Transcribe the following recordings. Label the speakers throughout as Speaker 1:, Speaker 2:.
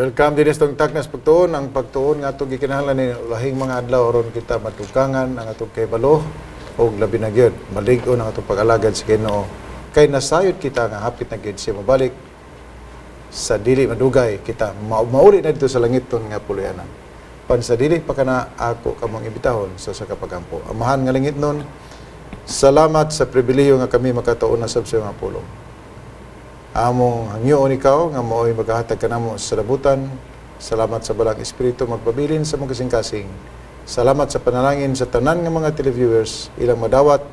Speaker 1: Welcome din sa Taknas Pagtuon, ang pagtuon nga atong gikinahanglan ni lahing mga adlaw aron kita matukangan ang atong kahibalo og labi na gyud malig-on ang atong pag-alagad sa Ginoo kay nasayod kita nga hapit na gyud siya mobalik. Sa dili madugay kita mauli na dito sa langiton nga puloy-anan. Pan sa dili pa kana, ako kamong imbitahon sa kapagampo. Amahan nga langit nun, salamat sa pribilehiyo nga kami makatuon na sab sa mga pulong. Among hangyoon ikaw nga mao'y maghahatag kanamo sa labutan. Salamat sa Balaang Espiritu magpabilin sa mga kasing-kasing. Salamat sa panalangin sa tanan nga mga televiewers, ilang madawat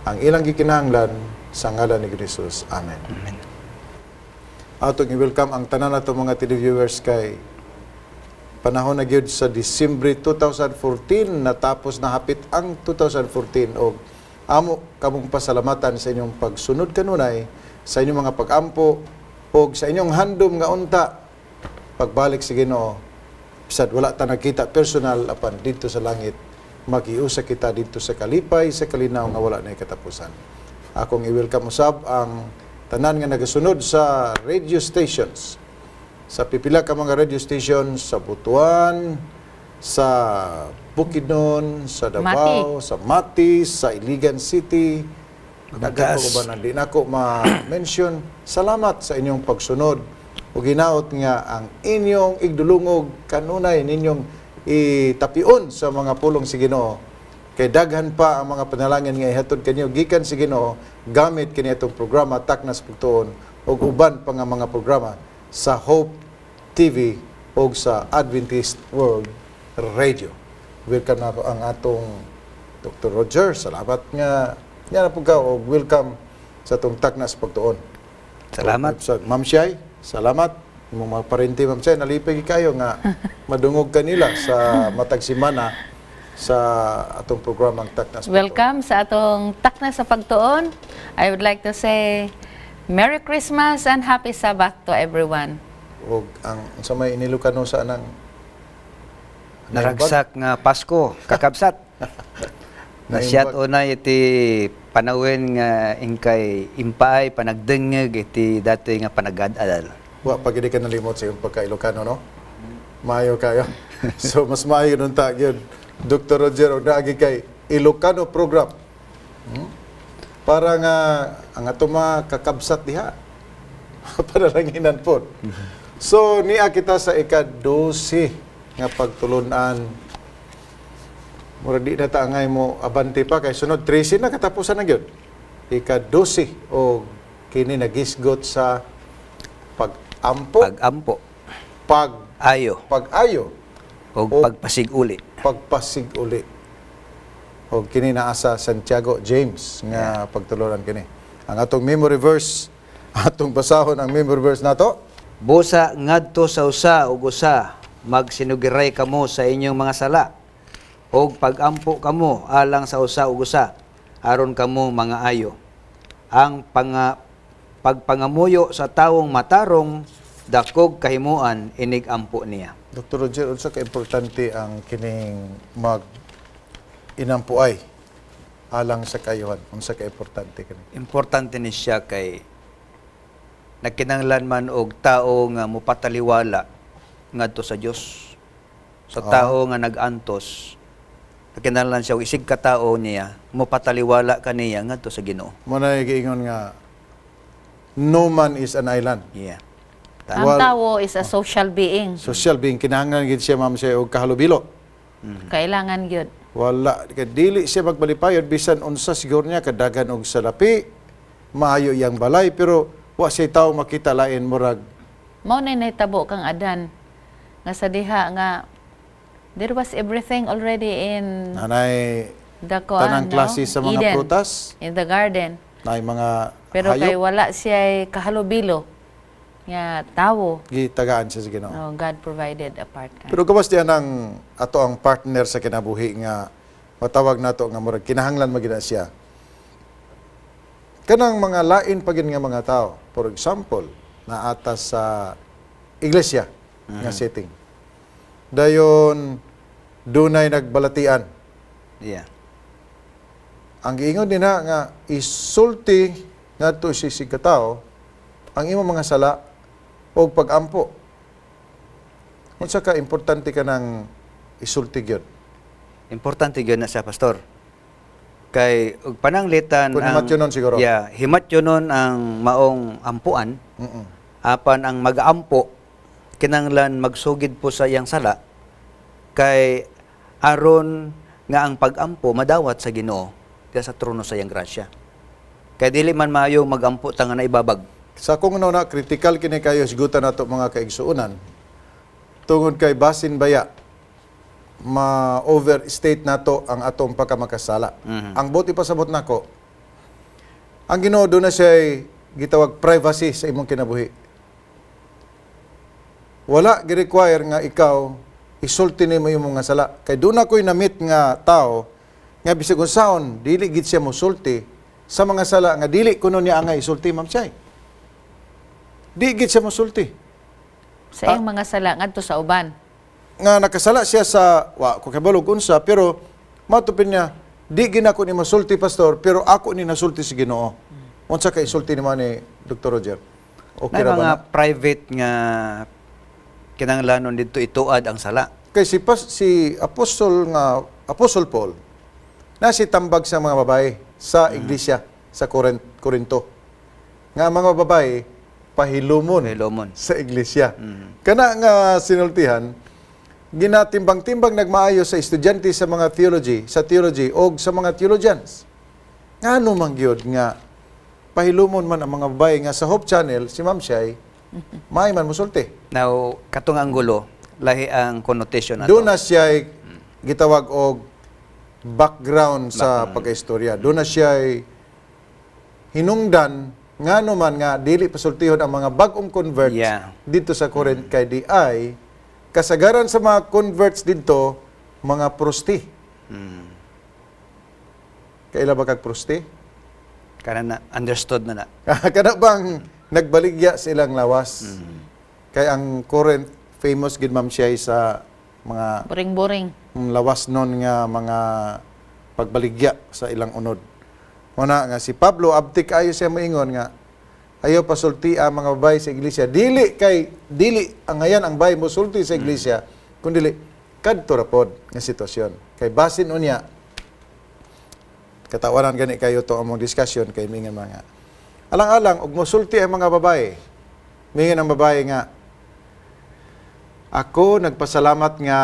Speaker 1: ang ilang gikinahanglan sa ngalan ni Jesus. Amen.
Speaker 2: Amen.
Speaker 1: Atong i-welcome ang tanan nato mga televiewers kay panahon na gyud sa Disyembre 2014, natapos na hapit ang 2014 og amo kamong pasalamatan sa inyong pagsunod kanunay, sa inyong mga pagampo og sa inyong handom nga unta pagbalik sa Ginoo, bisag wala ta nakita personal, apan dito sa langit magiusa kita dito sa kalipay, sa kalinaw nga wala na katapusan. Akong i-welcome usab ang tanan nga nagasunod sa radio stations, sa pipila ka mga radio stations sa Butuan, sa Bukidnon, sa Davao, sa Mati, sa Iligan City.
Speaker 2: Bagas.
Speaker 1: Nagko ba na di nako ma-mention. Salamat sa inyong pagsunod. Ug hinaot nga ang inyong igdulungog kanunay ninyong itapion sa mga pulong si Ginoo. Kay daghan pa ang mga panalangin nga ihatod kanyo gikan si Ginoo gamit kini atong programa Taknas Pagtuon ug uban pa nga mga programa sa Hope TV ug sa Adventist World Radio. Welcome na ang atong Dr. Roger. Salamat nga nga na po ka og welcome sa atong Taknas Pagtuon.
Speaker 2: Salamat.
Speaker 1: Sa Ma'am Shai, salamat. Imong mga parente, Ma'am Shai, nalipay kayo nga madungog kanila sa matag semana sa atong programang Taknas Pagtuon.
Speaker 3: Welcome sa atong Takna sa Pagtuon. I would like to say Merry Christmas and Happy Sabbath to everyone.
Speaker 1: Og ang sa may inilocano sa anang
Speaker 2: Naragsak nga Pasko, kakabsat. Nasiat unay iti panawin nga ingkay impaay panagdengeg iti dati nga panagadadal.
Speaker 1: Wa pag ka nalimot sa iyong pagka-Ilocano, no? Maayo kayo. So, mas maayo nun ta, yun. Dr. Roger, og naagi kay Ilocano program. Para nga, ang ato mga kakabsat diha. Panalanginan po. So, niya kita sa ika-12 nga pagtulunan. Mura di na ta angay mo abante pa kay sunod 13 na, katapusan na gyud. Ika-12 o kini nagisgot sa pag-ampo,
Speaker 2: Pagampo,
Speaker 1: pag
Speaker 2: ayo,
Speaker 1: pag-ayo,
Speaker 2: ug pagpasiguli.
Speaker 1: Pagpasig-uli. O kini naa sa Santiago, James nga pagtulunan kini. Ang atong memory verse, atong basahon ang memory verse nato.
Speaker 2: Busa ngadto sa usa ug usa, magsinugiray kamo sa inyong mga sala ug pagampo kamo alang sa usa ug usa aron kamo mga ayo. Ang pagpangamuyo sa tawong matarong dakog kahimuan inig ampo niya.
Speaker 1: Dr. Roger, unsa ka importante ang kining mag inampuay alang sa kayuhan? Unsa ka importante kini?
Speaker 2: Importante ni siya kay nagkinahanglan man og tao nga mopataliwala ngadto sa Dios. Sa tao nga nag-antos, nagkinahanglan siya og isig ka tao niya mopataliwala kaniya ngadto sa Ginoo.
Speaker 1: Mo na giingon nga no man is an island.
Speaker 3: Ang tao is a social being.
Speaker 1: Social being, kinahanglan gid siya, ma'am, siya og kahalubilo.
Speaker 3: Kailangan gyud.
Speaker 1: Wala kay dili siya magmalipayod bisan unsa siguro niya kadagan og salapi, maayo iyang balay, pero wa siya tao makita lain, murag
Speaker 3: Mao na nahitabo kang Adan nga sa diha nga there was everything already in
Speaker 1: nanay
Speaker 3: the kuan,
Speaker 1: tanang
Speaker 3: no?
Speaker 1: klase sa mga
Speaker 3: Eden,
Speaker 1: prutas,
Speaker 3: in the garden.
Speaker 1: Nay mga
Speaker 3: Pero kay
Speaker 1: hayop
Speaker 3: wala siya kahalubilo nga tawo.
Speaker 1: Gitagaan siya sa Ginoo.
Speaker 3: No, God provided a partner.
Speaker 1: Pero gawas diyan ang ato ang partner sa kinabuhi nga matawag nato nga murag kinahanglan magina siya. Kanang mga lain pa gid nga mga tao, for example, naata sa iglesia nga setting. Dayon dunay nagbalatian. Ang giingon din na nga isulti ngadto sa isig ka tawo ang imong mga sala o pagampo. Unsa ka importante ka ng isulti gyud?
Speaker 2: Importante gyud na siya, pastor. Kay og pananglitan
Speaker 1: Kung himatyonon siguro.
Speaker 2: Yeah, himatyonon ang maong ampuan. Apan ang mag-ampo kinanglan magsugid po sa iyang sala kay aron nga ang pag-ampo madawat sa Ginoo diya sa trono sa iyang grasya. Kay dili man maayo mag-ampo ta nga naibabag.
Speaker 1: Sa akong una, critical kini kayo hisgutan nato, mga kaigsuonan. Tungod kay basin baya ma-overstate nato ang atong pagkamakasala. Ang buot ipasabot nako, ang Ginoo duna siya gitawag privacy sa imong kinabuhi. Wala gi-require nga ikaw isulti nimo imong nga sala. Kay duna ko'y na-meet nga tao nga bisag unsaon dili gid siya mosulti sa mga sala nga dili kuno niya angay isulti, Ma'am Chay. Di gid siya mosulti.
Speaker 3: Sa iyang mga sala ngadto sa uban.
Speaker 1: Nga nakasala siya sa wa ko kabalo unsa, pero matupin niya, "Di gina ko ni masulti, pastor, pero ako ni nasulti sa Ginoo." Unsa ka isulti nimo ni Dr. Roger? Okay
Speaker 2: Na
Speaker 1: ra ba
Speaker 2: mga
Speaker 1: na?
Speaker 2: Private nga kinanglanon didto ituad ang sala.
Speaker 1: Kay si apostol nga Apostle Paul na si tambag sa mga babae sa iglesia sa Corinto. Nga ang mga babae pahilumon
Speaker 2: Pahilumon.
Speaker 1: Sa iglesia. Kana nga sinultihan ginatimbang-timbang nagmaayo sa estudyante sa mga theology, sa theology og sa mga theologians. Ngano man gyud nga pahilumon man ang mga babae nga sa Hope Channel si Ma'am Shai maay man musulti?
Speaker 2: Now, katong anggulo, lahi ang connotation ato.
Speaker 1: Duna siya gitawag og background sa pagkaistorya. Duna siya hinungdan ngano man nga dili pasultihon ang mga bag-ong converts dito sa Corinth, kay di ay kasagaran sa mga converts dito mga prosti. Kaila ba kag prosti?
Speaker 2: Kana na understood na na.
Speaker 1: Kana bang nagbaligya sa ilang lawas? Kay ang Corinth famous gid, Ma'am siya, sa mga
Speaker 3: Boring-boring.
Speaker 1: Lawas nun nga mga pagbaligya sa ilang unod. Muna nga si Pablo abtik ayo siya moingon nga ayaw pasulti ang mga babae sa iglesia. Dili kay dili ang ngayan ang babae mosulti sa iglesia, kundi kadto ra pod nga sitwasyon. Kay basin unya katawanan gani kayo to among discussion kay mingan mga alang-alang og mosulti ang mga babae. Mingan ang babae nga, "Ako nagpasalamat nga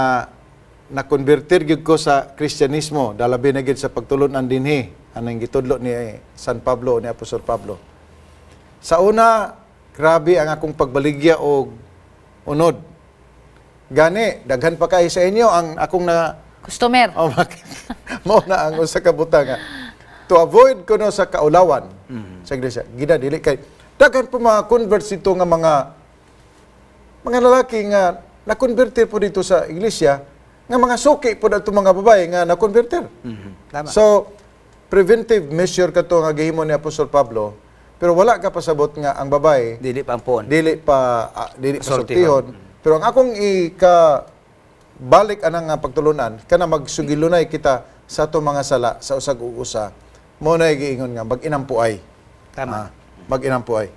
Speaker 1: na-convertir gyud ko sa Kristyanismo, dalabi na gyud sa pagtulon-an dinhi anang gitudlo ni San Pablo, ni Apostol Pablo. Sa una, grabe ang akong pagbaligya og unod. Gani, daghan pa kay sa inyo ang akong na
Speaker 3: Customer.
Speaker 1: Oh, mao na ang usa ka butang nga to avoid kuno sa kaulawan sa iglesia. Gina dili kay daghan pa mga converts dito nga mga lalaki nga na-convertir po dito sa iglesia nga mga suki po ato mga babae nga na-converter."
Speaker 2: Tama.
Speaker 1: So, preventive measure kato nga gihimo ni Apostol Pablo, pero wala ka pasabot nga ang babae
Speaker 2: Dili pa ampuon.
Speaker 1: dili pa
Speaker 2: Sultihon.
Speaker 1: sultihon. Pero ang akong ika balik anang nga pagtulunan kana magsugilunay kita sa ato mga sala sa usag ug usa, mo na giingon nga mag-inampuay.
Speaker 2: Tama.
Speaker 1: Ah, mag-inampuay.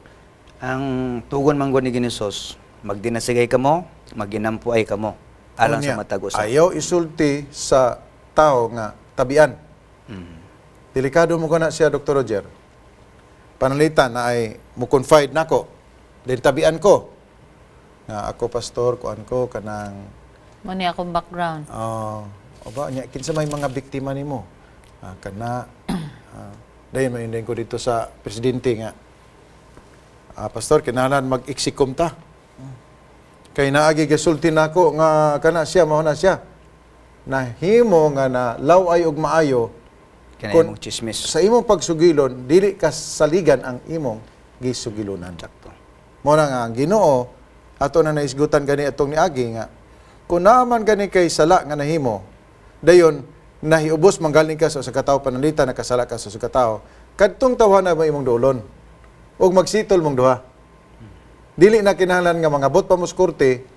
Speaker 2: Ang tugon man gud ni Ginoos, magdinasigay kamo, maginampuay kamo alang sa
Speaker 1: Unya,
Speaker 2: matag usa.
Speaker 1: ayaw isulti sa tao nga tabian. Delikado mo ko na siya, Dr. Roger. Panalitan na ay mo confide nako. Then tabian ko. Nga ako, pastor, kuan ko kanang
Speaker 3: Mo ni akong background.
Speaker 1: Oh, o ba nya kinsa may mga biktima nimo? Ah, kana dayon mo ko dito sa presidente nga, "Ah, pastor, kinahanglan mag-exicom ta. Kay naagi gasulti nako nga kana siya, mao na siya." Nahimo nga na law-ay og maayo
Speaker 2: Kana
Speaker 1: kun
Speaker 2: imong chismis.
Speaker 1: Sa imong pagsugilon, dili ka saligan ang imong gisugilonan.
Speaker 2: Sakto.
Speaker 1: Mo na nga ang Ginoo ato na naisgutan gani atong niagi nga kung naaman gani kay sala nga nahimo, dayon nahiubos manggaling ka sa usa ka tawo, pananglitan nakasala ka sa usa ka tawo, kadtong tawhana mo imong duolon ug magsitol mong duha. Dili na kinahanglan nga mangabot pa mo sa korte,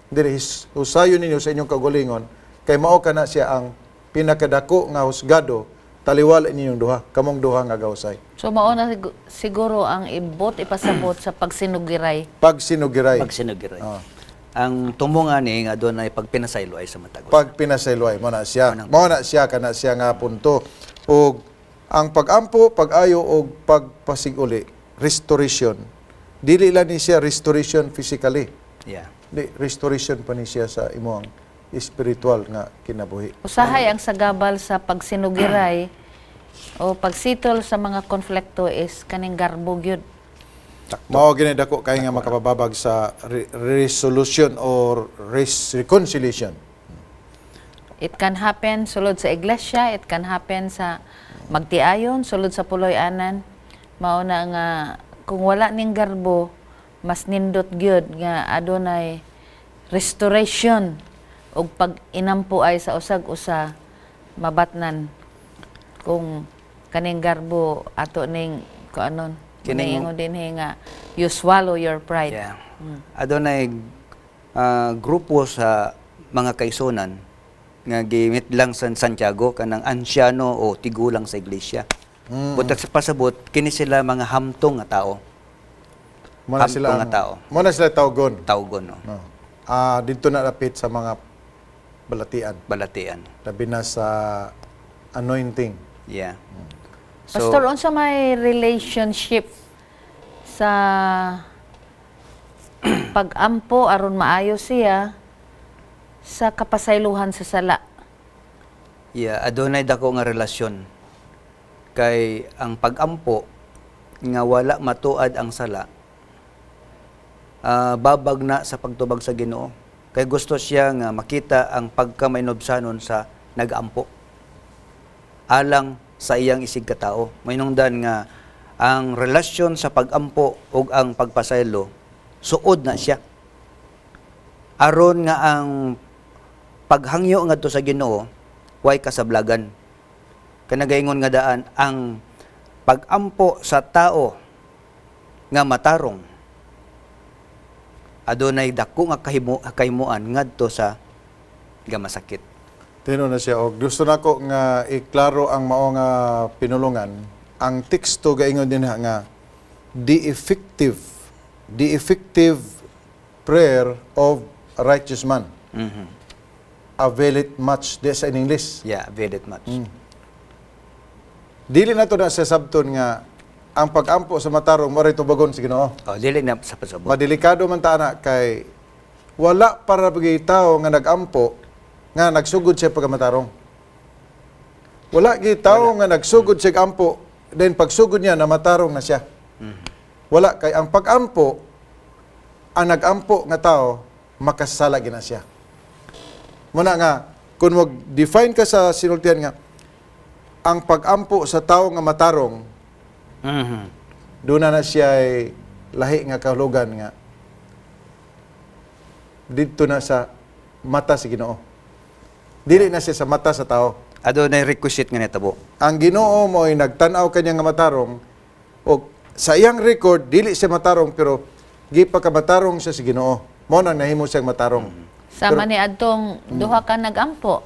Speaker 1: dili husayon ninyo sa inyong kaugalingon kay mao kana siya ang pinakadako nga husgado taliwala ninyong duha, kamong duha nga gahusay.
Speaker 3: So mao na siguro ang ibot ipasabot sa pagsinugiray.
Speaker 1: Pagsinugiray.
Speaker 2: Pagsinugiray.
Speaker 1: Ah.
Speaker 2: Ang tumong ani nga adunay pagpinasaylo ay sa matag usa.
Speaker 1: Pag pinasayloay mo na siya. Mo na siya kana siya nga punto. Og ang pagampo, pag-ayo og pagpasiguli, restoration. Dili lang ni siya restoration physically. Di, restoration pa ni siya sa imong spiritual nga kinabuhi.
Speaker 3: Usahay ang sagabal sa pagsinugiray o pagsitol sa mga konflikto is kaning garbo gyud.
Speaker 1: Mao gini dako kay nga makapababag sa resolution or reconciliation.
Speaker 3: It can happen sulod sa iglesia, it can happen sa magtiayon, sulod sa puloy-anan. Mao na nga kung wala ning garbo, mas nindot gyud nga adunay restoration ug pag inampo ay sa usag usa mabatnan kung kaning garbo ato ning kuanon. Kining dinhi nga you swallow your pride.
Speaker 2: Yeah. Adunay grupo sa mga kaisunan nga gimit lang sa Santiago, kanang ansyano o tigulang sa iglesia. Butak sa pasabot kini sila mga hamtong nga tao.
Speaker 1: Mo na sila
Speaker 2: Hamtong nga tao.
Speaker 1: Mo na sila tawgon.
Speaker 2: Tawgon, no.
Speaker 1: No. Ah, dito na lapit sa mga balatian.
Speaker 2: Balatian.
Speaker 1: Labi na sa anointing.
Speaker 2: Yeah. So,
Speaker 3: Pastor, unsa may relationship sa pag-ampo aron maayo siya sa kapasaylohan sa sala?
Speaker 2: Yeah, adunay dako nga relasyon. Kay ang pag-ampo nga wala matuad ang sala, babag na sa pagtubag sa Ginoo. Kay gusto siya nga makita ang pagkamainobsanon sa nag-ampo alang sa iyang isig katao. Mainungdan nga ang relasyon sa pag-ampo ug ang pagpasaylo suod na siya. Aron nga ang paghangyo ngadto sa Ginoo way kasablagan. Kanagaingon nga daan ang pag-ampo sa tao nga matarong adunay dako nga kahimuan ngadto sa gamasakit.
Speaker 1: Tino na siya og gusto nako nga iklaro ang mao nga pinulungan. Ang teksto gaingon din ha nga the effective prayer of a righteous man avail it much, di sa in English.
Speaker 2: Yeah, very much.
Speaker 1: Dili na to na sa sabton nga ang pag-ampo sa matarong mo tubagon sa Ginoo.
Speaker 2: Oh, dili na sa pasabot.
Speaker 1: Madelikado man ta ana kay wala para pagi tao nga nag-ampo nga nagsugod siya pagkamatarong. Wala gi tao nga nagsugod siya ampo, then pagsugod niya na matarong na siya. Wala, kay ang pag-ampo, ang nag-ampo nga tao makasala gina siya. Muna nga kung mag-define ka sa sinultian nga ang pag-ampo sa tao nga matarong, doon na na siya ay lahi nga kahulugan nga didto na sa mata sa Ginoo. Dili na siya sa mata sa tao.
Speaker 2: Adunay requisite nga nitabo.
Speaker 1: Ang Ginoo mo ay nagtan-aw kanya nga matarong o sa iyang record dili siya matarong, pero gipakamatarong siya sa Ginoo. Mo nang nahimo siyang matarong.
Speaker 3: Sama ni adtong duha ka nagampo.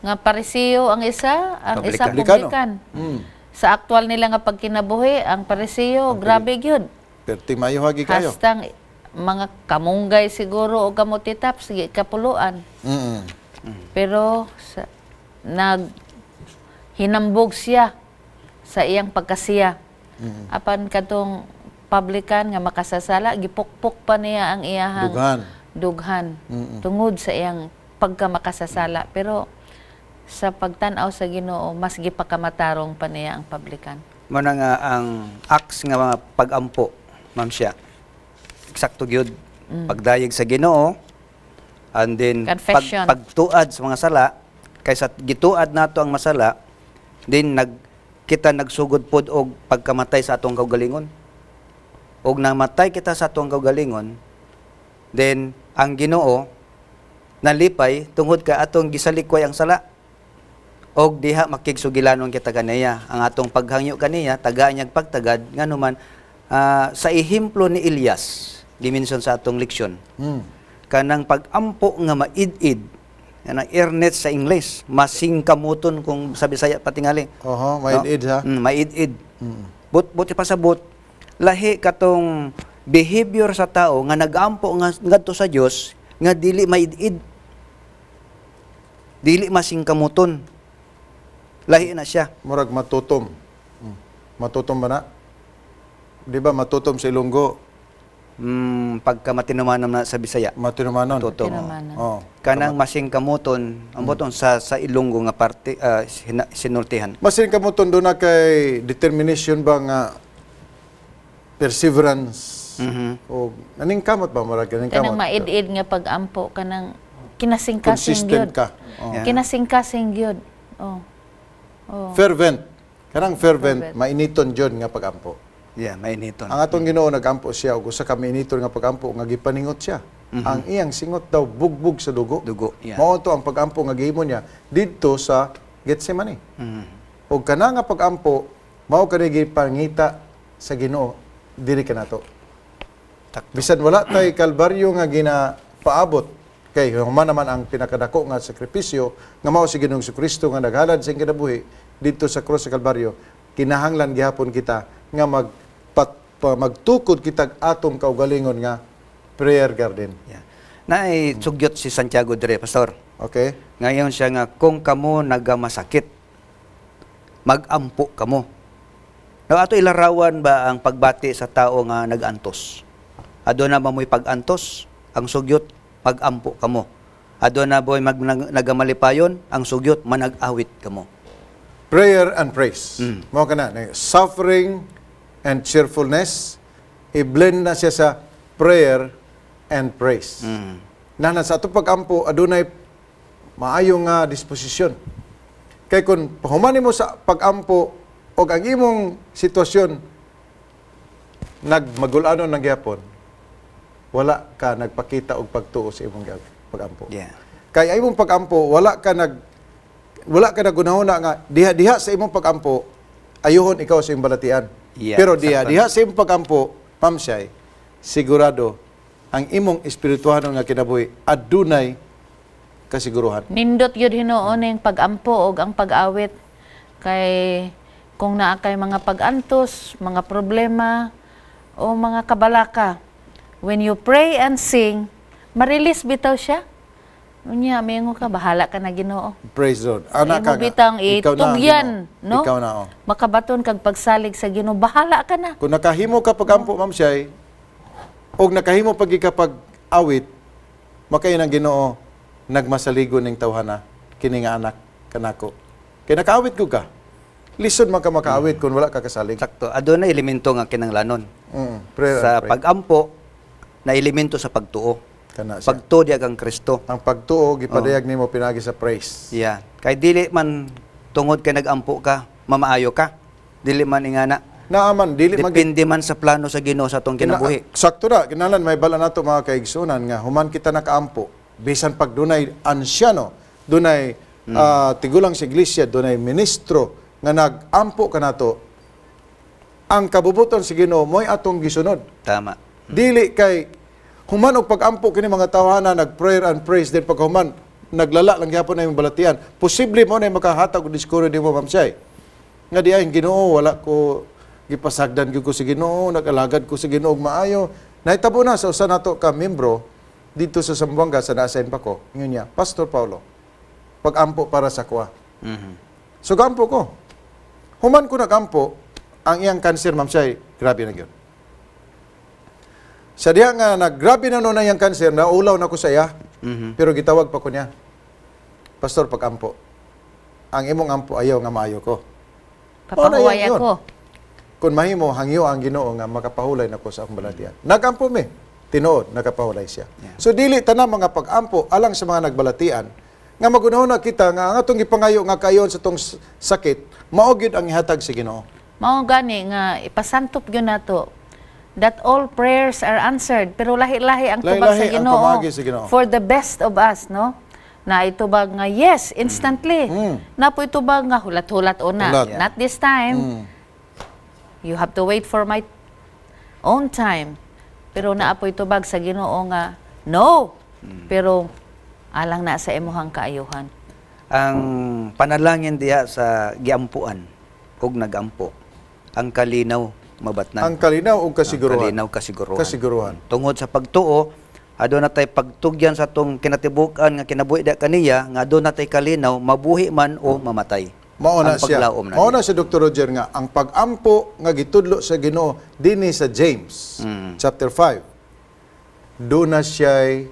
Speaker 3: Nga Parisiyo ang isa, ang isa
Speaker 1: Publikano.
Speaker 3: publikan. Sa aktual nila nga pagkinabuhi, ang Parisiyo grabe gyud.
Speaker 1: Perti mayo hagi kayo.
Speaker 3: Hastang mga kamunggay siguro o kamutitap sige kapuluan. Pero sa, nag hinambog siya sa iyang pagkasiya. Apan katong publican nga makasasala, gipukpok pa niya ang iyahang
Speaker 1: Dughan.
Speaker 3: Dughan tungod sa iyang pagkamakasasala. Pero sa pagtan-aw sa Ginoo, mas gipakamatarong pa niya ang publican.
Speaker 2: Muna nga ang acts nga mga pag-ampo, ma'am siya. Eksakto gyud. Pagdayeg sa Ginoo and then
Speaker 3: Confession.
Speaker 2: Pagtuad sa mga sala, kaysa gituad nato ang masala, then kita nagsugod pod og pagkamatay sa atong kaugalingon. Og namatay kita sa atong kaugalingon, then ang Ginoo nalipay tungod kay atong gisalikway ang sala. Og diha makigsugilanon kita kaniya. Ang atong paghangyo kaniya, tagaan niyag pagtagad, nganuman sa ehemplo ni Elias, gimension sa atong leksyon. Kanang pag-ampo nga maid-id, kanang earnest sa English, masingkamuton kung sa Bisaya patingali.
Speaker 1: Oho, maid-id ha.
Speaker 2: No? Maid-id. Buti pa sa but, lahi katong behavior sa tao nga nag-ampo nga ngadto sa Dios Nga dili maid-id. Dili masingkamuton. Lahi na siya.
Speaker 1: Murag matutom. Matutom ba na? Di ba matutom sa Ilonggo?
Speaker 2: Pagka matinumanon na sa Bisaya.
Speaker 1: Matinumanon.
Speaker 2: Matutom.
Speaker 3: Tinumanon.
Speaker 1: Oh.
Speaker 2: Kanang masingkamuton, ang botong sa Ilonggo nga parte sinultihan.
Speaker 1: Masin kamuton doon na kay determination ba nga perseverance o aning kamot ba, murag aning
Speaker 3: Kanang
Speaker 1: kamot?
Speaker 3: maid-id nga pag-ampo, kanang kinasingkasing
Speaker 1: Consistent
Speaker 3: gyud.
Speaker 1: ka. Oh.
Speaker 2: Yeah.
Speaker 3: Kinasingkasing gyud. Oh. Oh.
Speaker 1: Fervent. Kanang fervent,
Speaker 3: Fervent.
Speaker 1: mainiton jud nga pagampo.
Speaker 2: Yeah, mainiton.
Speaker 1: Ang atong Ginoo, nagampo siya og usa ka mainiton nga pagampo nga gipaningot siya. Ang iyang singot daw bugbog sa dugo.
Speaker 2: Dugo, yeah.
Speaker 1: Mao to ang pagampo nga gihimo niya didto sa Getsemane. Og kana nga pagampo mao kani gipangita sa Ginoo diri kanato.
Speaker 2: Takto.
Speaker 1: Bisan wala tay kalbaryo nga ginapaabot kay human naman ang pinakadako nga sakripisyo nga mao si Ginoong Kristo nga naghalad sa iyang kinabuhi didto sa krus sa Kalbaryo, kinahanglan gihapon kita nga magtukod kitag atong kaugalingon nga prayer garden.
Speaker 2: Yeah. Naay sugyot si Santiago dire, Pastor.
Speaker 1: Okay?
Speaker 2: Ngayon siya nga, kung kamo nagamasakit, magampo kamo. Now, ato ilarawan ba ang pagbati sa tao nga nagantos? Aduna ba mo'y pag-antos? Ang sugyot, magampo kamo. Aduna mo'y nagamalipayon? Ang sugyot, manag-awit kamo.
Speaker 1: Prayer and praise. Mao kana suffering and cheerfulness, i-blend na siya sa prayer and praise. Na sa atong pag-ampo adunay maayo nga disposisyon. Kay kung human mo sa pag-ampo og ang imong sitwasyon nagmagulanon ng gihapon, wala ka nagpakita og pagtuo sa imong pag-ampo. Kay ang imong pag-ampo, wala ka nagunahuna nga diha-diha sa imong pag-ampo ayuhon ikaw sa imong balatian. Pero diha diha sa imong pag-ampo, Ma'am Shay, sigurado ang imong espirituhanon nga kinabuhi adunay kasiguruhan.
Speaker 3: Nindot gyud hinuon ning pag-ampo og ang pag-awit kay kung naa kay mga pag-antos, mga problema o mga kabalaka. When you pray and sing, ma-release bitaw siya. Unya, mingo ka, bahala ka na, Ginoo.
Speaker 1: Praise the Lord. Anak
Speaker 3: Imo
Speaker 1: ka nga,
Speaker 3: bitang
Speaker 1: ikaw na ang
Speaker 3: itugyan,
Speaker 1: Ginoo.
Speaker 3: no?
Speaker 1: Ikaw na, oh.
Speaker 3: Makabaton kag pagsalig sa Ginoo, bahala ka na.
Speaker 1: Kung nakahimo ka pag-ampo, Ma'am Shay, og nakahimo pag pag-awit, makaingon ang Ginoo, nagmasaligo ning tawhana, kini nga anak kanako. Kay nakaawit ko ka. Lisod man ka makaawit kung wala ka kasalig.
Speaker 2: Sakto. Aduna elemento nga kinanglanon.
Speaker 1: Prayer
Speaker 2: Sa
Speaker 1: and pray.
Speaker 2: pag-ampo, na elemento sa pagtuo.
Speaker 1: Kana siya.
Speaker 2: Pagtuo diya kang Kristo.
Speaker 1: Ang pagtuo gipadayag nimo pinagi sa praise.
Speaker 2: Yeah. Kay dili man tungod kay nag-ampo ka, mamaayo ka. Dili man ingana.
Speaker 1: Naaman dili man
Speaker 2: Depende man sa plano sa Ginoo sa atong kinabuhi.
Speaker 1: Sakto na, kinahanglan may bala nato, mga kaigsunan, nga human kita nakaampo, bisan pag dunay ansyano, dunay tigulang sa iglesia, dunay ministro nga nag-ampo kanato, ang kabubuton sa Ginoo mo'y atong gisunod.
Speaker 2: Tama.
Speaker 1: Dili kay human og pag-ampo kini mga tawhana, nag-prayer and praise din, paghuman naglala lang gyapon na imong balatian. Posible mo na makahatag og discourage nimo, Ma'am Shay. Nga di ay Ginoo, wala ko gipasagdan gyud ko sa Ginoo, nag-alagad ko sa Ginoo og maayo. Nahitabo na sa usa nato ka membro dito sa Zamboanga sa na-assign pa ko. Ingon niya, "Pastor Paulo, pag-ampo para sa kuha." So gampo ko. Human ko nagampo, ang iyang cancer, Ma'am Shay, grabe na gyud. Sa diha nga naggrabe na noon ang iyang cancer, naulaw na ko sa iya. Pero gitawag pa ko niya. "Pastor, pag-ampo. Ang imong ampo, ayaw nga maayo ko."
Speaker 3: Papahuway
Speaker 1: Mao na yun.
Speaker 3: ako.
Speaker 1: "Kung mahimo, hangyo ang Ginoo nga makapahulay nako sa akong balatian." Nagampo mi. Tinuod, nakapahulay siya. So dili tanan mga pag-ampo alang sa mga nagbalatian nga magunahon na kita nga ang atong gipangayo nga kayon sa atong sakit, mao gyud ang ihatag sa Ginoo.
Speaker 3: Mao gani nga ipasantop gyud nato that all prayers are answered, pero lahi-lahi ang tubag sa
Speaker 1: Lahi-lahi ang
Speaker 3: Ginoo
Speaker 1: pamaagi sa Ginoo.
Speaker 3: For the best of us, no? Na itubag nga yes instantly, na po itubag nga hulat-hulat una.
Speaker 1: Hulat.
Speaker 3: Not this time, you have to wait for my own time. Pero naa po'y tubag sa Ginoo nga no, pero alang na sa imuhang kaayuhan.
Speaker 2: Ang panalangin diha sa giampuan ug nagampo, ang kalinaw mabatnan.
Speaker 1: Ang kalinaw ug kasiguruhan.
Speaker 2: Ang kalinaw, kasiguruhan.
Speaker 1: Kasiguruhan.
Speaker 2: Tungod sa pagtuo, Aduna tay pagtugyan sa atong kinatibuk-an nga kinabuhi da kaniya nga aduna tay kalinaw mabuhi man o mamatay.
Speaker 1: Mao na
Speaker 2: ang
Speaker 1: siya.
Speaker 2: paglaom na
Speaker 1: Mao
Speaker 2: niya.
Speaker 1: na si Dr. Roger nga ang pagampo nga gitudlo sa Ginoo dinhi sa James chapter 5. Do na siya'y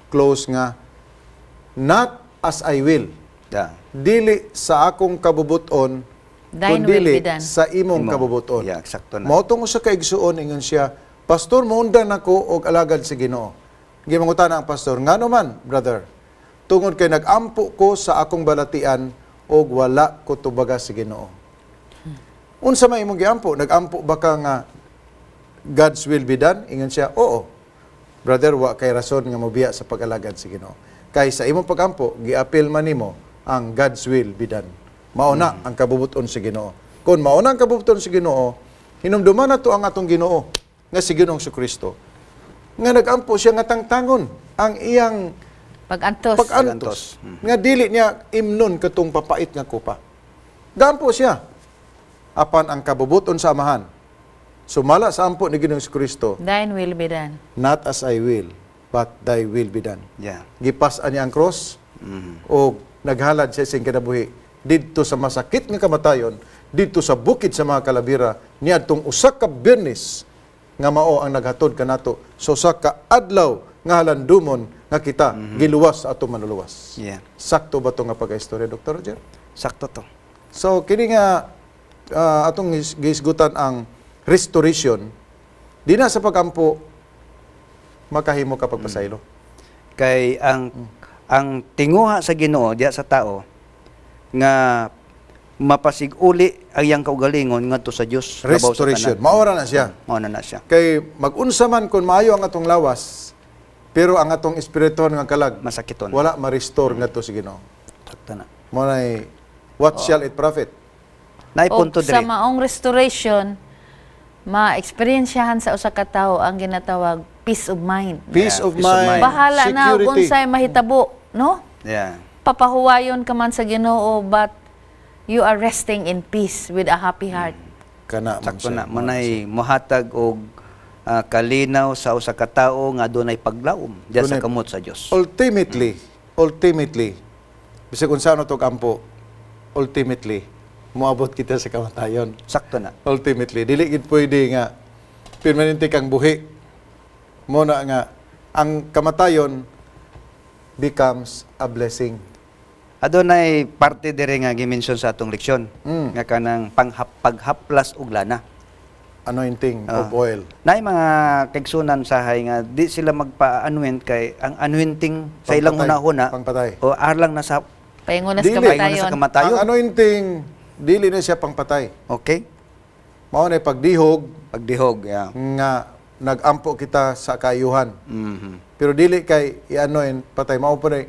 Speaker 1: close nga not as I will.
Speaker 2: Yeah.
Speaker 1: Dili sa akong kabubuton,
Speaker 3: Thine
Speaker 1: kundi
Speaker 3: will be done.
Speaker 1: sa imong
Speaker 2: Imo.
Speaker 1: kabubuton.
Speaker 2: Yeah, eksakto na.
Speaker 1: Mao tong usa ka igsuon ingon siya, "Pastor, moundan ako og alagad sa Ginoo." Gimangutana ang pastor, "Ngano man, brother?" "Tungod kay nagampo ko sa akong balatian og wala ko tubaga sa Ginoo." "Unsa may imong giampo? Nagampo ba ka nga God's will be done?" Ingon siya, "Oo." "Brother, wa kay rason nga mobiya sa pag-alagad sa Ginoo. Kay sa imong pagampo, giapil man nimo ang God's will be done. Mao na ang kabubuton sa Ginoo. Kung mao na ang kabubuton sa Ginoo, hinumduman nato ang atong Ginoo nga si Ginoong Kristo. Nga nagampo siya nga tangtangon ang iyang
Speaker 3: Pag-antos.
Speaker 1: pag-antos. Nga dili niya imnon katong papait nga kupa. Gampo siya. Apan ang kabubuton sa Amahan, sumala sa ampo ni Ginoong Kristo,
Speaker 3: Thine will be done.
Speaker 1: not as I will, but thy will be done." Gipas-an niya ang cross, o naghalad siya sa iyang kinabuhi didto sa masakit nga kamatayon, didto sa bukid sa mga kalabira, niadtong usa ka Biyernes nga mao ang naghatod kanato sa usa ka adlaw nga halandumon nga kita giluwas sa atong manluluwas. Sakto ba to nga pagka-istorya, Dr. Roger?
Speaker 2: Sakto to.
Speaker 1: So kini nga atong gihisgutan ang restoration, di na sa pagampo makahimo ka pagpasaylo.
Speaker 2: Kay ang tinguha sa Ginoo diha sa tao nga mapasiguli ang iyang kaugalingon ngadto sa Dios labaw sa
Speaker 1: Restoration.
Speaker 2: tanan.
Speaker 1: Mao ra na siya.
Speaker 2: Mao na na siya.
Speaker 1: Kay magunsa man kung maayo ang atong lawas, pero ang atong espiritual nga kalag
Speaker 2: Masakiton.
Speaker 1: wala ma-restore ngadto sa Ginoo.
Speaker 2: Sakto na.
Speaker 1: Mao nay what shall it profit?
Speaker 2: Naay
Speaker 3: O
Speaker 2: punto
Speaker 3: sa
Speaker 2: diri.
Speaker 3: maong restoration, ma-experiensyahan sa usa ka tawo ang ginatawag peace of mind.
Speaker 1: Peace of
Speaker 2: Peace of
Speaker 1: mind,
Speaker 2: mind.
Speaker 3: Bahala na
Speaker 1: security.
Speaker 3: kung unsay mahitabo, no? Papahuwayon ka man sa Ginoo, but you are resting in peace with a happy heart.
Speaker 1: Kana man
Speaker 2: Sakto
Speaker 1: siya.
Speaker 2: na. Manay mohatag og kalinaw sa usa ka tawo nga dunay paglaom diha sa kamot sa Dios.
Speaker 1: Ultimately, bisag unsa na tog ampo, ultimately, moabot kita sa kamatayon.
Speaker 2: Sakto na.
Speaker 1: Ultimately, dili gid pwede nga permanente kang buhi. Mo na nga ang kamatayon becomes a blessing.
Speaker 2: Adunay parte diri nga gi-mention sa atong leksyon nga kanang paghaplas og lana.
Speaker 1: Anointing of oil.
Speaker 2: Naay mga kaigsunan sahay nga di sila magpa-anoint kay ang anointing sa ilang
Speaker 1: Pangpatay.
Speaker 2: hunahuna
Speaker 1: Pangpatay.
Speaker 2: o arlang na sa
Speaker 3: Paingon na sa
Speaker 1: Dili.
Speaker 2: paingon na
Speaker 3: kamatayon.
Speaker 2: sa kamatayon.
Speaker 1: Ang anointing dili na siya pangpatay.
Speaker 2: Okay?
Speaker 1: Mao na pagdihog
Speaker 2: Pagdihog, yeah.
Speaker 1: nga nagampo kita sa kaayuhan. Pero dili kay i-anoint patay, mao po na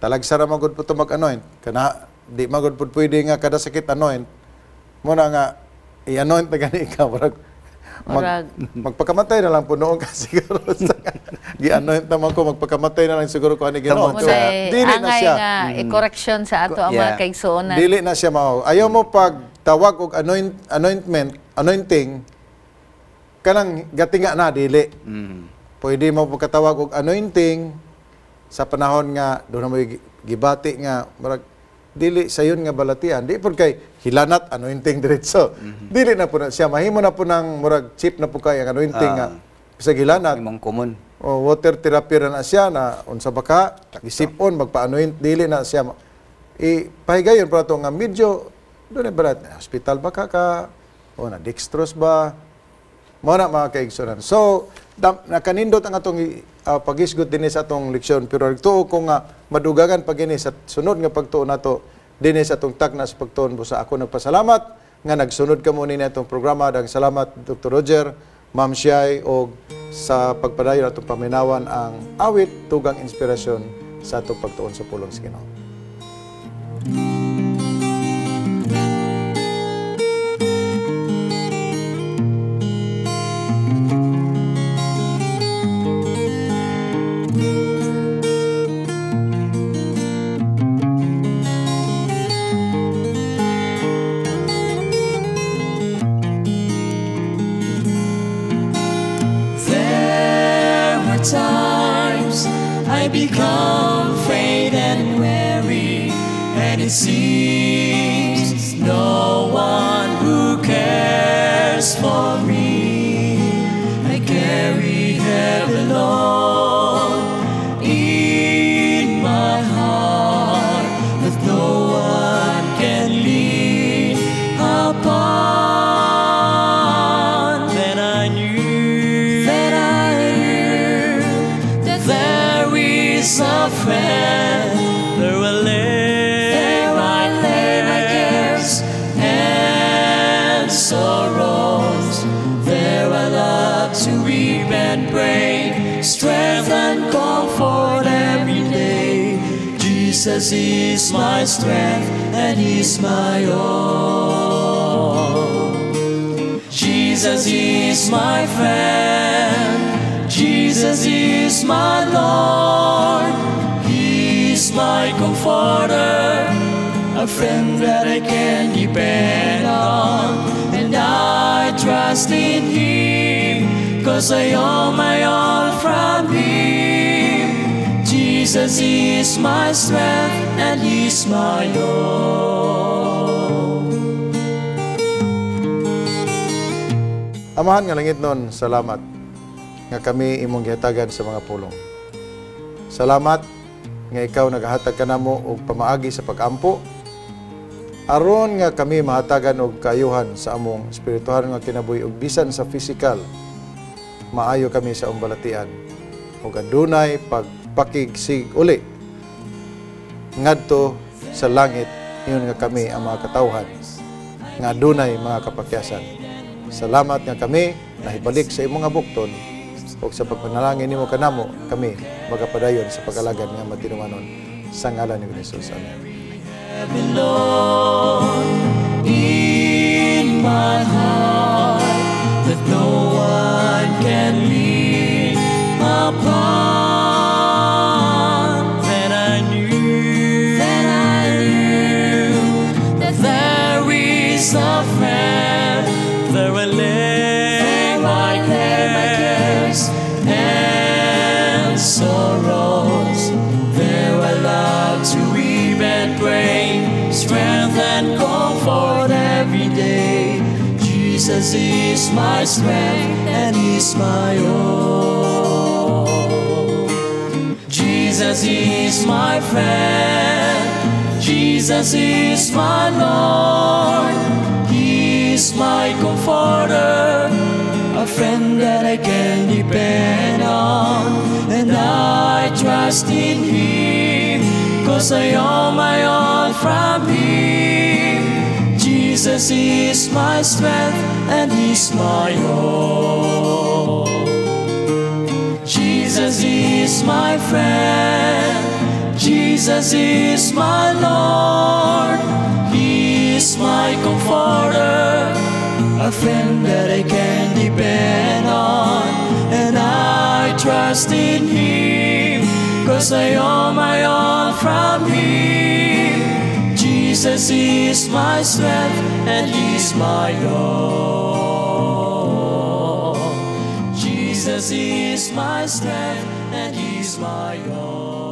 Speaker 1: talagsa ra magud po to mag-anoint. Kana di magud pud pwede nga kada sakit anoint. Mo na nga i-anoint na gani ka, murag magpakamatay na lang po noon ka siguro sa gi-anoint naman ko, magpakamatay na lang siguro ko ani Ginoo.
Speaker 2: Tungod
Speaker 1: So,
Speaker 3: Munay
Speaker 1: dili na
Speaker 3: angay
Speaker 1: siya.
Speaker 3: nga i-correction sa ato ang mga kaigsuonan.
Speaker 1: Dili na siya mao. Ayaw mo pag tawag og anointment, anointing, kanang gatinga na dili. Pwede mo pagkatawag og anointing sa panahon nga doon na mo gibati nga murag dili sayon nga balatian, di pud kay hilanat anointing diretso. Dili na po na siya mahimo na po ng murag cheap na po kay ang anointing nga bisag hilanat.
Speaker 2: Imong common.
Speaker 1: O water therapy ra na siya na unsa ba ka gisipon magpa-anoint, dili na siya i pahigayon pa to nga medyo doon na balat hospital ba ka ka o na dextrose ba, mo na mga kaigsunan. So nakanindot ang atong pagisgot dinhi sa atong leksyon, pero nagtuo ko nga madugangan pa gini sa sunod nga pagtuo nato dinhi sa atong takna sa pagtuon. Busa ako nagpasalamat nga nagsunod kamo nini atong programa. Daghang salamat, Dr. Roger, Ma'am Shai, og sa pagpadayon atong paminawan ang awit tugang inspirasyon sa atong pagtuon sa pulong sa Ginoo.
Speaker 4: There were times I become faint and weary, and it seems no one who cares for me. I carry heavy load in my heart that no one can lean upon. Then I knew that there is a friend. There I lay my cares and sorrows. There I love to weep and pray, strength and comfort every day. Jesus is my strength and He's my all. Jesus is my friend. Jesus is my Lord. He's my comforter, a friend that I can depend on. And I trust in Him, 'cause I owe my all from Him. Jesus is my strength and He's my all.
Speaker 1: Amahan nga langitnon, salamat nga kami imong gihatagan sa mga pulong. Salamat nga ikaw nagahatag kanamo og pamaagi sa pag-ampo aron nga kami mahatagan og kaayuhan sa among espirituhan nga kinabuhi ug bisan sa physical maayo kami sa among balatian ug adunay pagpakigsig uli ngadto sa langit ingon nga kami ang mga katawhan nga adunay mga kapakyasan. Salamat nga kami nahibalik sa imong nga bukton ug sa pagpanalangin nimo kanamo kami magapadayon sa pag-alagad nga matinumanon sa ngalan ni Jesus. Amen.
Speaker 4: Load in my heart that no one can lean upon. Then I knew that there is a friend. There I lay my cares and sorrows. There I love to weep and pray, strength and comfort every day. Jesus is my strength and He's my all. Jesus is my friend. Jesus is my Lord. He's my comforter, a friend that I can depend on. And I trust in Him, 'cause I owe my all from Him. Jesus is my strength and He's my all. Jesus is my friend. Jesus is my Lord. He is my comforter, a friend that I can depend on. And I trust in Him, 'cause I owe my all from Him. Jesus is my strength and He's my all. Jesus is my strength and He's my all.